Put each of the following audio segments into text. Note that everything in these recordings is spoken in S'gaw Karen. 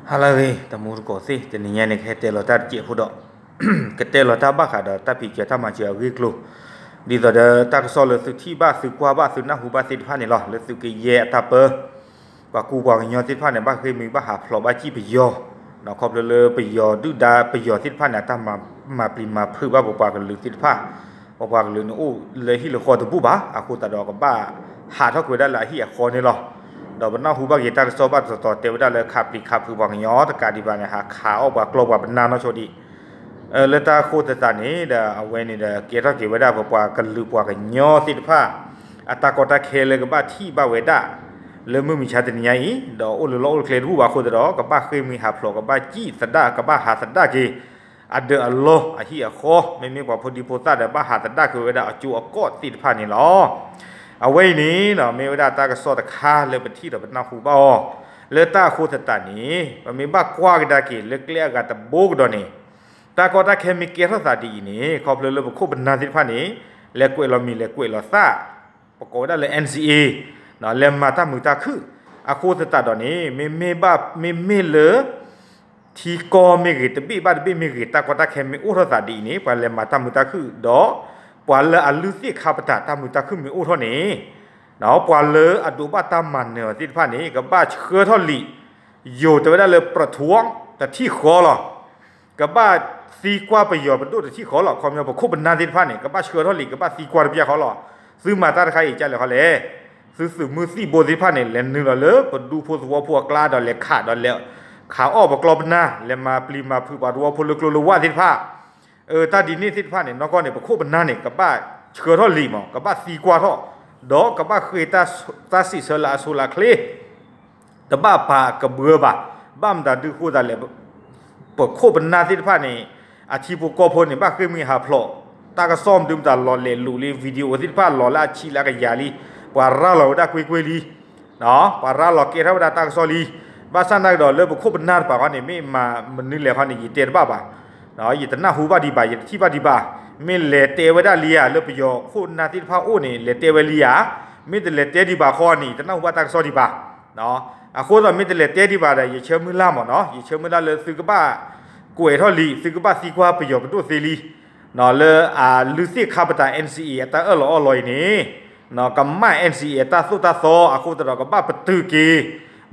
ဟါလၢအဂ့ၤ တမူတကိးသ့ၣ်, တနံၤညါန့ၣ် ကဟဲတဲလီၤတၢ်တစဲးဖိဒီး ကတဲလီၤတၢ်ဘၣ်ဃးဒီးတၢ်ဖံးစၢၤတၢ်မၤစၢၤအဂ့ၢ်အကျိၤ, ဒ်သိးဒီးတၢ်ကစီၣ်လၢသုထံၣ်ဘၣ် သုကွၢ်ဘၣ် သုနၢ်ဟူဘၣ်သ့ၣ်တဖၣ်န့ၣ်လီၤ. လၢသုးကယဲၢ်အတၢ်ပၢ ပှၤကူပှၤကညီသ့ၣ်တဖၣ်န့ၣ် ဘၣ်ဃ့ၢ်မှံဘၣ်ဟးဖျိးဘၣ်စံၣ်ပယီၤ, ခီဖျိလၢပယီၤဒုၣ်ဒါပယီၤသ့ၣ်တဖၣ်န့ၣ် အတၢ်မၤပျံၤမၤဖုးဘၣ်ပပှၤကလုာ်သ့ၣ်တဖၣ်, ပပှၤကလုာ်န့ၣ်အိၣ်လၢဟံၣ်လၢဃီတဘူၣ်ဘၣ်, အဃိသတးဒီးကဘၣ်ဟးထီၣ်ကွံာ်ဝဲဒၣ်လၢအဟံၣ်အဃီန့ၣ်လီၤ. ဒီးပနၢ်ဟူဘၣ်က့ၤတၢ်ကစီၣ်ဘၣ်တတီၤတဲဝဲဒၣ်လၢခးပျံၤခးဖုးပှၤကညီတကးဒံးဘၣ်န့ၣ် ဟးခးအီၣ်ပှၤကျီပှၤပနၢ်နီၢ်ဆိဒံး လၢတၢ်ဃိသတးန့ၣ်ဒီး အဝဲန့ၣ်ဒီးကဲထီၣ်က့ၤဝဲဒၣ်ပပှၤကလုာ်ပှၤကညီသ့ၣ်တဖၣ် အတၢ်ကီတၢ်ခဲလၢကဘၣ်ထံၣ်ဘၣ်ဝဲဒၣ် လၢမုၢ်မဆါတနံၤညါအံၤ ဒီးအိၣ်လၢလီၢ်အိၣ်လၢကျဲတဘူၣ်ဘၣ်အဃိသတးဒီး ကဘၣ်ဃ့ၢ်မှံဟးဖျိး ကဘၣ်စံၣ်သဒၣ် ကဘၣ်ဟးသဒၣ်က့ၤ အဒၢးအလီၢ်အဟံၣ်အဃီ မ့မ့ၢ်ပှၤဖိဒံဖိသၣ်ဒီး ဘၣ်ဟးသဒၣ်က့ၤဝဲဒၣ်အကၠိအကီၢ်သ့ၣ်တဖၣ်န့ၣ်လီၤ. အဝဲအံၤန့ၣ် မ့ၢ်ဝဲဒၣ်တၢ်ကစီၣ်တခါလၢပထံၣ်ဒီးပနၢ်ဟူဘၣ်အီၤ, လၢတၢ်အဃိသတးန့ၣ် ပမ့ၢ်ဘၣ်ကွၢ်ကဒါက့ၤလၢကျဲအဂၤတဘိကဒီးန့ၣ် တၢ်ကီတၢ်ခဲမ့ၢ်ကဲထီၣ်သးဒ်အံၤန့ၣ် ခီဖျိလၢပခိၣ်ပနၢ်သ့ၣ်တဖၣ်န့ၣ် လဲၤကွဲးလီၤမံၤလဲၤကွဲးလီၤသၣ် ပကိးဝဲဒၣ်လၢ NCA လဲၤမၤတၢ်မုာ်တၢ်ခုၣ်, အဃိသတးဒီးန့ၣ် မ့မ့ၢ်ဘၣ် မ့မ့ၢ်လၢ ထံကီၢ်မ့ၢ်ဂ့ၤ တဘ့ၣ်ဘၣ်တဘ့ၣ်မ့ၢ်ဂ့ၤ တၢ်ကီတၢ်ခဲမ့ၢ်အိၣ်ထီၣ်သးဒ်အံၤန့ၣ် ပှၤလဲၤမၤတၢ်မုာ်တၢ်ခုၣ်ဒီး ပှၤလၢအလုၢ်သ့ၣ်ခါပတာ်တၢ်မုာ်တၢ်ခုၣ်မ့ၢ်အိၣ်ထီၣ်န့ၣ် ပှၤလၢအဒိးဘၣ်တၢ်မၤနၢၤအီၤသ့ၣ်တဖၣ်န့ၣ် ကဘၣ်ဆှၢထီၣ်လံာ် ယိၤတဲဝဲဒၣ်လၢ ပြထွန်း တထံၣ်ဃီလီၤ. ကဘၣ်သံကွၢ်ပယီၤပဒိၣ်တထံၣ်ဃီလီၤ. ခီပညီပခိၣ်ပနၢ်သ့ၣ်တဖၣ်န့ၣ် ကဘၣ်ဆှၢထီၣ်လံာ် ကဘၣ်သံကွၢ်တပျၢ်ဃီလီၤ. သုမၤတၢ်တခါအံၤကလဲၣ်ဃီလဲၣ်. သုသုးမုၢ်သံၣ်ဘိသ့ၣ်တဖၣ်န့ၣ် လဲၤနုာ်လီၤလၢပဒူဖိသဝီဖိအကျါဒီးလဲၤခးဒီးလဲၤခးအီၣ်ပကျီပနၢ် လဲၤမၤပျံၤမၤဖုးပှၤသဝီဖိလၢကျိလၢဝၣ်သ့ၣ်တဖၣ် တၢ်ဒ်န့ၣ်သ့ၣ်တဖၣ်န့ၣ် နီၢ်ကီၢ်န့ၣ် ပခိၣ်ပနၢ်န့ၣ် ကဘၣ်ဆှၢထီၣ်လံာ်မး ကဘၣ်သံကွၢ်ထီၣ် ဒီးကဘၣ်ဃ့တၢ်စံးဆၢလၢအဆိလၢအချ့ တဘၣ်ပာ်ကဘှၢဘၣ်. ဘၣ်မတၤဒုးဃိသတးလဲၣ် ပခိၣ်ပနၢ်သ့ၣ်တဖၣ်န့ၣ် အထံဖိကီၢ်ဖိန့ၣ် ဘၣ်ဃ့ၢ်မှံဟးဖျိး တၢ်ကစီၣ်မဒုမတၤလီၤလဲၤလူၤလံ video သ့ၣ်တဖၣ်လီၤလၢအဆံးလၢအကယၤလံ ပှၤရၤလီၤဝဲဒၣ်ကွ့ၢ်ကွ့ၢ်လံ ပှၤရၤလီၤကဲထီၣ်ဝဲဒၣ်တၢ်ကစီၣ်လံ. ဘၣ်ဆၣ်နာ်ကဒီးလၢပခိၣ်ပနၢ်တပၤဃီန့ၣ် မ့ၢ်မၤမနုၤလဲၣ်ဃီန့ၣ် ယတဲတဘၣ်ဘၣ်. ယတနၢ်ဟူဘၣ်ဒံးဘၣ် ယတထံၣ်ဘၣ်ဒံးဘၣ်. မ့ၢ်လဲၤတဲဝဲဒၣ်လံဧါ လၢပယီၤခိၣ်နၢ်သ့ၣ်တဖၣ်အိၣ်န့ၣ် လဲၤတဲဝဲလံဧါ. မ့ၢ်တလဲၤတဲဒံးဘၣ်ဃီန့ၣ် ယတနၢ်ဟူဘၣ်တၢ်ကစီၣ်ဒံးဘၣ်. အဃိသတးမ့ၢ်တလဲၤတဲဒံးဘၣ်ဒီး ယဆၢမုၢ်လၢ်မးနီၤ ယဆၢမုၢ်လၢ်လၢသုကဘၣ်ကွဲးထီၣ်လံာ် သုကဘၣ်သံကွၢ်ပယီၤပဒိၣ်သ့လံ လၢအလုၢ်သ့ၣ်ခါပတာ် NCA အတၢ်အၢၣ်လီၤအီလီၤအံၤန့ၣ် ကမၣ် NCA အတၢ်သိၣ်တၢ်သီအဃိသတးဒီး ကဘၣ်ပတုာ်က့ၤ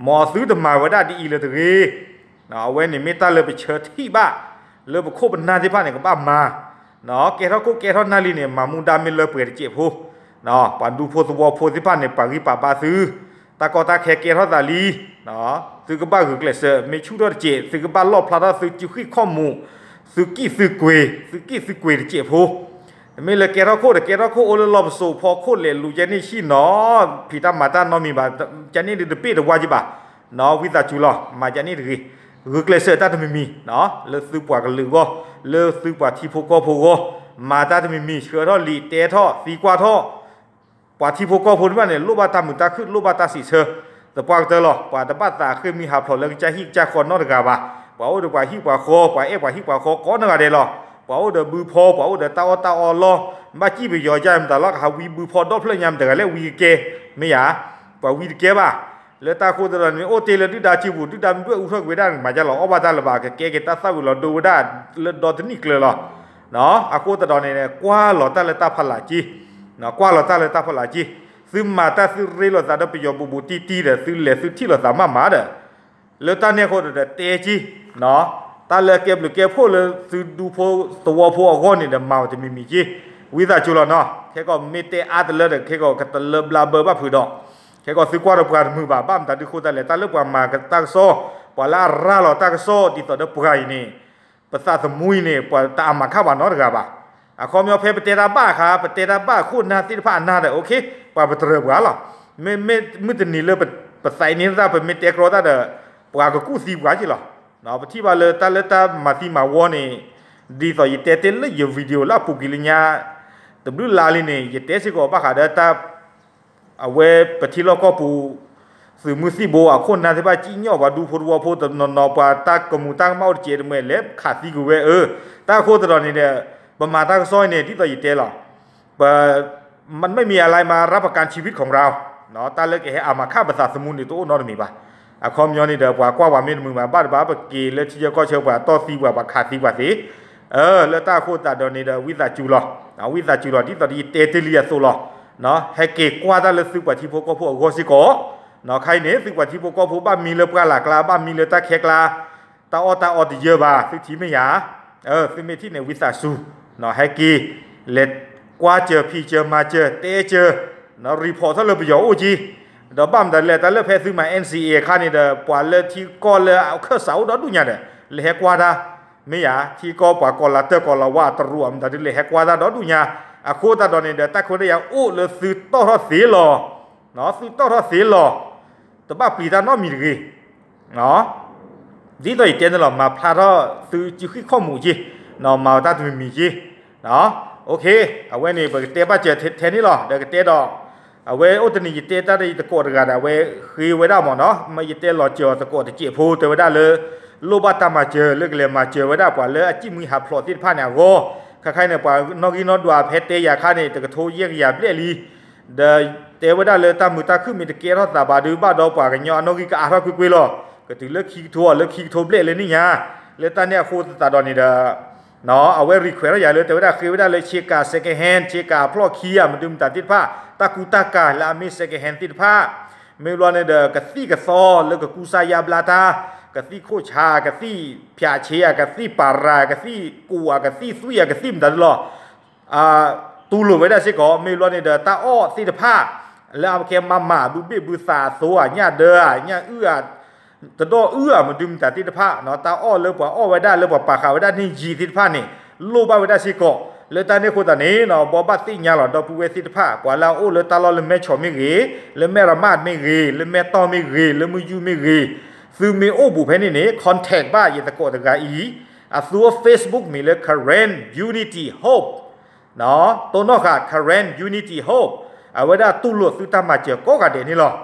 မ်သုတမၤဝဲဒၣ်ဒ်အံၤလၢၤတဂ့ၤ. အဝဲန့ၣ်မ့ၢ်တၢ်လၢပဆၢထံၣ်ဘၣ် လၢပခိၣ်ပနၢ်သ့ၣ်တဖၣ်န့ၣ် ကဘၣ်မၤ ကဲထီၣ်ခိၣ်ကဲထီၣ်နၢ်လံန့ၣ် မၤမူဒါမ့ၢ်လၢပှဲၤတစဲးဖိ ပှၤဒူဖိသဝီဖိသ့ၣ်တဖၣ်န့ၣ် ပှၤဂံၢ်ပှၤဘါသု တၢ်ကီတၢ်ခဲကဲထီၣ်သးလံ သုကဘၣ်ဂုာ်ကျဲးစၢး မ့ၢ်ဆူၣ်ထီၣ်တစဲး သုကဘၣ်လီၣ်ဖျါထီၣ်သုစုဃံၣ်ခီၣ်မူး သုကံၣ်သုကွ့ၤ သုကံၣ်သုကွ့ၤတစဲးဖိ မ့ၢ်လၢကဲထီၣ်ခိၣ်ဒီးကဲထီၣ်ခိၣ်အိၣ်လၢလီၢ်ပစိာ်ဖီခိၣ်လဲၤလူၤကဲန့ၣ်ဆံၣ်နီၤ ဖံးတၢ်မၤတၢ်နီတမံၤဘၣ် ကဲန့ၣ်ဒုးတဘ့ၣ်တဝါက့ဘၣ် ဝံသးစူၤလီၤ မၤကဲန့ၣ်တဂ့ၤ ဂုာ်ကျဲးစၢးတၢ်တမံၤမံၤ လၢသုပှၤကလုာ်အဂီၢ် လၢသုပှၤထံဖိကီၢ်ဖိအဂီၢ် မၤတၢ်တမံၤမံၤ ဆှၢထီၣ်လံာ်တဲထီၣ်သံကွၢ်ထီၣ် ပှၤထံဖိကီၢ်ဖိတဖၣ်န့ၣ် လိၣ်ဘၣ်တၢ်မုာ်တၢ်ခုၣ် လိၣ်ဘၣ်တၢ်စံးဆၢ သပှၢ်ကတၢၢ်လီၤ. ပှၤတဘၣ်သးဃ့ၢ်မှံဟးဖျိးလၢကစၢ်ဟံၣ်ကစၢ်ဃီနီတဂၤဘၣ်. ပှၤအိၣ်ဒီးပှၤဟံၣ်ပှၤဃီ ပှၤအဲၣ်ပှၤဟံၣ်ပှၤဃီကိးနီၢ်ဂၤဒဲးလီၤ. ပှၤအိၣ်ဒီးဘုဖီ ပှၤအိၣ်ဒီးတၢ်အီၣ်တၢ်အီလီၢ် ဘၣ်စံၣ်ပယီၤယါမတၤလီၤ ကဟးဝံဘုဖီဒီဖျၢၣ်ညါမတၤဂၤလဲၣ် ဝံကကဲ မ့ၢ်ဧါ. ပှၤဝံတကဲဘၣ်. လၢတၢ်ဃိသတးဒီးန့ၣ် အိၣ်တ့ၢ်လၢဒုၣ်ဒါစုပူၤ ဒုၣ်ဒါမ့ၢ်ဒွဲၣ်အူထီၣ်ကွံာ်ဝဲဒၣ် မၤယါလီၤအီၣ်ဘၣ်တၢ်လၢၤဘၣ် ကကဲက့ၤတၢ်သၣ်ဝံၤလီၤဒိဝဲဒၣ်လၢဒီတနံၣ်ကျၢၤလီၤ. အဃိသတးဒီးန့ၣ် ကွၢ်လီၤတၢ်လၢတၢ်ဖးလၢ်က့ ကွၢ်လီၤတၢ်လၢတၢ်ဖးလၢ်က့ သုမၤတၢ်သုရ့လိာ်သးဒီးပယီၤဘူးဘူးတံၢ်တံၢ်ဒီး သုလဲၤသုထံၣ်လိာ်သးမးမးဒီး လၢတၢ်န့ၣ်အဃိဒီးတဲက့ တၢ်လၢကဲဘျုးကဲဖှိၣ်လၢသုဒူဖိသဝီဖိအဂီၢ်န့ၣ်ဒီး မၤအီၤတမံၤမံၤက့ ဝံသးစူၤလီၤနီၤ. ခဲကီးမ့ၢ်တဲအါတလၢဒီး ခဲကီးကတလၢဘျါဘၢဘၣ်ဖုးဒီး ခဲကီးသုကွၢ်ဒီးပှၤတမုာ်ဘၣ် ဘၣ်မတၤဒုးဃိသတးလဲၣ် တၢ်လၢပှၤမၤတၢ်ကစီၣ် ပှၤလၢအရၤလီၤတၢ်ကစီၣ်ဒ်သိးဒီးပှၤအံၤန့ၣ် ပသးသမူအံၤန့ၣ် ပှၤတၢ်အမၤခါဘၣ်နီတဂၤဘၣ်. အခီပညီဖဲပတဲတၢ်ဘၣ်အခါ ပတဲတၢ်ဘၣ်ခိၣ်နၢ်သ့ၣ်တဖၣ်အနၢ်ဒီး အိၣ်ခ့ ပှၤပတြၢၤပှၤလီၤ. မ့မ့ၢ်မုၢ်တနံၤလၢပသးအံၤန့ၣ်တၢ် ပမ့ၢ်တဲကြီတၢ်ဒီး ပှၤကကူၣ်သံပှၤက့လီၤ. ပထံၣ်ဘၣ်လၢတၢ်လၢတၢ်မၤသံမၤဝီန့ၣ် ဒ်သိးယတဲတ့ၢ်လၢယ video လၢအပူၤကွံာ်လၢညါ တဘျုးလါလံန့ၣ် ယတဲစ့ၢ်ကီးဘၣ်ဃးဒီးတၢ် အဝဲပထံလီၢ်ကီၢ်ပူၤ သုးမုၢ်သံၣ်ဘိအခိၣ်နၢ်သ့ၣ်တဖၣ် ကံၣ်ညီၣ်ပှၤဒူဖိသဝီဖိတနီၤနီၤ ပှၤတၢ်ကမူၤတၢ်ကမၣ်အိၣ်တစဲးတမှဲာ်လဲၣ် ခးသံကွံာ်ဝဲအၢ. တၢ်အဃိသတးဒီးန့ၣ်ဒီး ပမၤတၢ်ကစီၣ်အံၤန့ၣ် ဒ်သိးယတဲလီၤ ပ มันไม่มีอะไรมารับประกันชีวิตของเรา တၢ်လၢကဟဲအမၤခါပသးသမူန့ၣ် တအိၣ်နီတမံၤဘၣ်. အခီပညီန့ၣ်ဒီး ပှၤကွၢ်ပှၤမ့ၢ်တမုာ်ဘၣ် ဘၣ်တဘၣ်ပက့ၤလၢထံဆၢကီၢ်ဆၢ ပှၤတီၢ်သံပှၤ ပှၤခးသံပှၤသ့, လၢတၢ်အဃိသတးဒီးန့ၣ်ဒီး ဝံသးစူၤလီၤ, ဝံသးစူၤလီၤ ဒ်သိးဒီးယတဲတ့ၢ်လံအသိးလီၤ. ဟဲက့ၤကွၢ်တၢ်လၢသုပှၤထံဖိကီၢ်ဖိအဂီၢ်စ့ၢ်ကီး, ခါအံၤန့ၣ် သုပှၤထံဖိကီၢ်ဖိဘၣ်မံလၢပှၢ်လၢ်ကျါ ဘၣ်မံလၢတၢ်ခဲကျါ တၢ်အီၣ်တၢ်အီတယၢဘၣ် သုထံၣ်မ့ၢ်ယၤ, သုမ့ၢ်ထံၣ်န့ၣ် ဝံသးစူၤ, ဟဲက့ၤ လဲၤကွၢ်စၢၤ ဖံးစၢၤ မၤစၢၤ တဲစၢၤ, report ထီၣ်လၢပယီၤအိၣ်က့ၤ, ဒီးဘၣ်မတၤလဲၣ် တၢ်လၢဖဲသုမၤ N C A အခါန့ၣ်ဒီး ပှၤလၢထံကီၢ်လၢအခၢၣ်စးအိၣ်ဒီဒူၣ်ညါဒီး လဲၤဟဲကွၢ်တၢ်, မ့ၢ်ယၤ ထံကီၢ်ပှၤကီၤလၤတၢၢ်ကီၤလၤဝါတရူးအမတၤဒုးလဲၤဟဲကွၢ်တၢ်ဒီဒူၣ်ညါ, အဃိသတးဒီးန့ၣ်ဒီး တၢ်ခွဲးတၢ်ယာ်အိၣ်လၢသုတီၢ်ထီၣ်သ့လီၤ, သုတီၢ်ထီၣ်သ့လီၤ, တဘၣ်ပျံၤတၢ်နီတမံၤတဂ့ၤ ဒ်သိးယတဲန့ၣ်လီၤ မၤဖျါထီၣ်သု စုဃံၣ်ခီၣ်မူးက့ၤ, မၤအီၤတၢ်တမံၤမံၤက့ၤ, အဝဲန့ၣ် ပကတဲဘၣ်စၢၤထဲန့ၣ်လီၤ ဒီးကတဲဒီး, အဝဲအိၣ်တနံၤယတဲတၢ်ဒီးယသကိးတဂၤဒီး အဝဲဃ့ဝဲဒၣ်မ့ၢ်နီၤ မ့ၢ်ယတဲလီၤစၢၤအီၤသကိးတစဲးဖိ တဲဝဲဒၣ်လၢ လိၣ်ဘၣ်တၢ်မၤစၢၤ လၢကလဲၤမၤစၢၤဝဲဒၣ်ပှၤလၢအစံၣ်မှံဟးဖျိးသ့ၣ်တဖၣ်န့ၣ်အဂီၢ်, ခဲခါအံၤန့ၣ် ပှၤနီၣ်ဂံၢ်နီၣ်ဒွးဖဲတဲယၤခါန့ၣ် တကထိယဲၢ်ကယၤဘျဲၣ်လံ ဒီးတဲဝဲဒၣ်လၢတၢ်မုာ်တၢ်ခုၣ်မ့ၢ်တကဲထီၣ်သးဘၣ်ဒီး ဘၣ်ဒီးပှၤကညီအနီၣ်ဂံၢ်ကအါထီၣ်ကွ့ၢ်ကွ့ၢ်လီၤ. ကတုၤလၢခံကထိအီၤလၢခံကထိဘျဲၣ်လၢန့ၣ်ညါ, လၢတၢ်န့ၣ်အဃိသတးဒီးန့ၣ်ဒီး အဝဲ request ထီၣ်ယၤလၢတဲဝဲဒၣ်ဃ့ဝဲဒၣ်လၢဆ့ကၤ second hand ဆ့ကၤအဖျီၣ်ခံဂၤ မဒုမတၤသ့ၣ်တဖၣ် တၢ်ကူတၢ်ကၤလၢအမ့ၢ် second hand သ့ၣ်တဖၣ် မ့ၢ်ဘျီန့ၣ်ဒီးကသံၣ်ကသီလၢကကူစါယါဘျါတၢ်, ကသံၣ်ခိၣ်ဆါ ကသံၣ်ဖၠးဆ့ဧါ ကသံၣ်ပၤရၤ ကသံၣ်ကူးဧါ ကသံၣ်သွံၣ်ဧါ ကသံၣ်မတၤဒုလီၤ တူၢ်လိာ်ဝဲဒၣ်စ့ၢ်ကီး မ့ၢ်ဘျီန့ၣ်ဒီးတၢ်အီၣ်သ့ၣ်တဖၣ် လၢအကဲမၤမၤဘုဘ့ၣ်ဘုသးအသိးဧါ ညၣ်ဒၢဧါ ညၣ်အုၣ်ဧါ တဒီၣ်အုၣ်ဧါ မဒုမတၤသ့ၣ်တဖၣ် တၢ်အီၣ်လၢပှၤအီၣ်ဝဲဒၣ်လၢပှၤပာ်ဃာ်ဝဲဒၣ်န့ၣ်ယံၤသ့ၣ်တဖၣ်န့ၣ် လိၣ်ဘၣ်ဝဲဒၣ်စ့ၢ်ကီး လၢတၢ်န့ၣ်အဃိသတးန့ၣ် ဘီဘၣ်သ့ၣ်ညါလီၤ ဒီပုၢ်ဝဲၢ်သ့ၣ်တဖၣ် ပှၤလၢအအိၣ်လၢတၢ်လီၢ်လၢမဲၢ်ဆီးမ့ၢ်ဂ့ၤ လၢမဲၢ်ရမၢ်မ့ၢ်ဂ့ၤ လၢမဲၢ်တီၢ်မ့ၢ်ဂ့ၤ လၢမုၢ်ယူၢ်မ့ၢ်ဂ့ၤ သုမ့ၢ်အိၣ်ဘူးဖဲန့ၣ်န့ၣ် contact ဘၣ်ယသကိးတဂၤအံၤ အသူ Facebook မံၤလၢ Karen Unity Hope တိၢ်နီၣ်ဃာ် Karen Unity Hope အဝဲဒၣ်တူၢ်လိာ်သုတၢ်မၤစၢၤကိးဂၤဒဲးန့ၣ်လီၤ.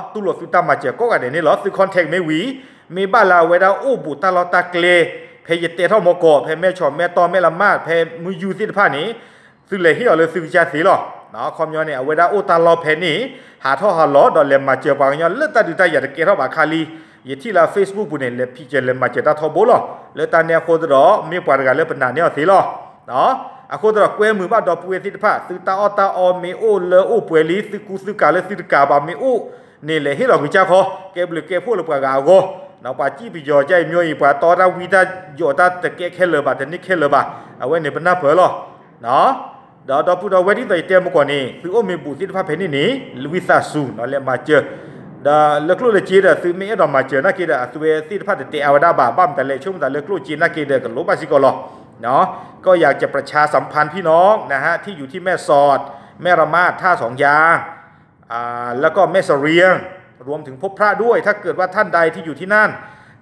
တူၢ်လိာ်သုတၢ်မၤစၢၤကိးဂၤဒဲးန့ၣ်လီၤ. သု contact မ့ၢ်ဝံၤ မ့ၢ်ဘၣ်လၢအဝဲဒၣ်အိၣ်ဘူးတၢ်လီၢ်တၢ်ကျဲ ဖဲယတဲထီၣ်မီၢ်ကီး ဖဲမဲၢ်ဆီး မဲၢ်တီၢ် မဲၢ်ရမၢ် ဖဲမုၢ်ယူၢ်သ့ၣ်တဖၣ်န့ၣ် သုလဲၤဟ့ၣ်အီၤလၢသုကစၢ်သ့လီၤ. အခီပညီန့ၣ် အဝဲဒၣ်အိၣ်တၢ်လီၢ်ဖဲန့ၣ် ဟးထီၣ်ဟးလီၤ ဒီးလဲၤမၤစၢၤပှၤကညီလၢတၢ်ဒုးတၢ်ယၤတကဲထီၣ်ဘၣ်ခါလံ. ယထံၣ်လၢ Facebook ပူၤန့ၣ် လဲၤဖံးစၢၤလဲၤမၤစၢၤတၢ်ထီဘိလီၤ. လၢတၢ်န့ၣ်အဃိသတးဒီး မ့ၢ်ပှၤတဂၤလၢပနာ်န့ၢ်အီၤသ့လီၤ. အဃိသတးဒီးကွဲမုာ်ဘၣ်ဒီပုၢ်ဝဲၢ်သ့ၣ်တဖၣ် သုတၢ်အီၣ်တၢ်အီမ့ၢ်အိၣ်လၢအိၣ်ပှဲၤလံ သုကူသုကၤလၢသုတကၤဘၣ်မ့ၢ်အိၣ်န့ၣ် လဲၤဟ့ၣ်လီၤကစၢ်ခီ ကဲဘျုးကဲဖှိၣ်လၢပှၤဂၤအဂီၢ်. ပှၤစံၣ်ပယီၤကၢ်အံၤ မ့ၢ်အံၤ ပှၤတီတၢ်ဝံတၢ်ယိးတၢ်တကဲခဲလၢာ်ဘၣ် တန့ၢ်ခဲလၢာ်ဘၣ်. အဝဲန့ၣ်ပနၢ်ပၢၢ်လီၤ. ဒီးဒီပုၢ်ဒီဝဲၢ်ဒ်သိးယတဲမုၢ်ကီးန့ၣ် သုအိၣ်မ့ၢ်ဘူးသ့ၣ်တဖၣ်ဖဲန့ၣ်န့ၣ် ဝံသးစူၤ လဲၤမၤစၢၤ ဒီးလၢကျိၣ်လၢစ့ဒီး သုမ့ၢ်အဲၣ်ဒိးမၤစၢၤနာ်က့ဒီး အသုဝဲသ့ၣ်တဖၣ်တတဲအါဝဲဒၣ်ဘၣ် ဘၣ်မတၤလဲၣ် ဆိကမိၣ်သးလၢကျိၣ်စ့နာ်က့ဒီး ကလိၣ်ဘၣ်စ့ၢ်ကီးလီၤ. ก็อยากจะประชาสัมพันธ์พี่น้องนะฮะ ที่อยู่ที่แม่สอด แม่ระมาด ท่าสองยาง อ่า แล้วก็แม่เสรียง รวมถึงพบพระด้วย ถ้าเกิดว่าท่านใดที่อยู่ที่นั่น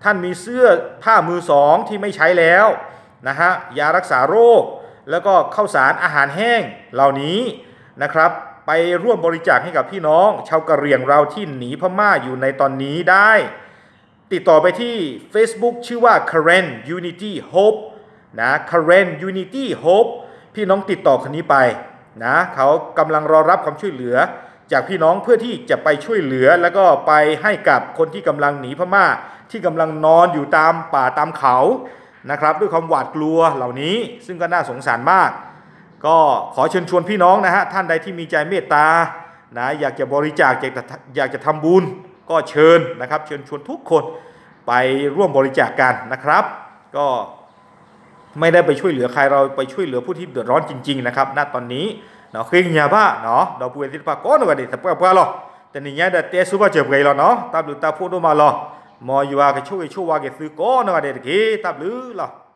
ท่านมีเสื้อผ้ามือสองที่ไม่ใช้แล้วนะฮะ ยารักษาโรค แล้วก็ข้าวสารอาหารแห้งเหล่านี้นะครับ ไปร่วมบริจาคให้กับพี่น้องชาวกะเหรี่ยงเราที่หนีพม่าอยู่ในตอนนี้ได้ ติดต่อไปที่ Facebook ชื่อว่า Karen Unity Hope นะ Karen Unity Hope พี่น้องติดต่อคนนี้ไปนะ เขากำลังรอรับความช่วยเหลือจากพี่น้องเพื่อที่จะไปช่วยเหลือ แล้วก็ไปให้กับคนที่กำลังหนีพม่า ที่กำลังนอนอยู่ตามป่าตามเขานะครับ ด้วยความหวาดกลัวเหล่านี้ ซึ่งก็น่าสงสารมาก ก็ขอเชิญชวนพี่น้องนะฮะ ท่านใดที่มีใจเมตตานะ อยากจะบริจาค อยากจะอยากจะทำบุญ ก็เชิญนะครับ เชิญชวนทุกคนไปร่วมบริจาคกันนะครับ ก็ไม่ได้ไปช่วยเหลือใคร เราไปช่วยเหลือผู้ที่เดือดร้อนจริงๆนะครับ ณ ตอนนี้ เนาะ ဃ့ကညးဘၣ် เนาะ ဒီပုၢ်ဝဲၢ်သ့ၣ်တဖၣ်ကိးနီၢ်ဂၤဒဲး သပှၢ်ပှၢ်လီၤ. တနံၤညါဒီးတဲဆိဘၣ်စၢၤပှဲၤအံၤလီၤ เนาะ တၢ်ဘျုးတၢ်ဖှိၣ်ဒိၣ်မးလီၤ. မ်ယွၤကဆိၣ်ဂ့ၤဆိၣ်ဝါက့ၤသုကိးနီၢ်ဂၤဒဲးတက့ၢ် တၢ်ဘျုးလီၤ.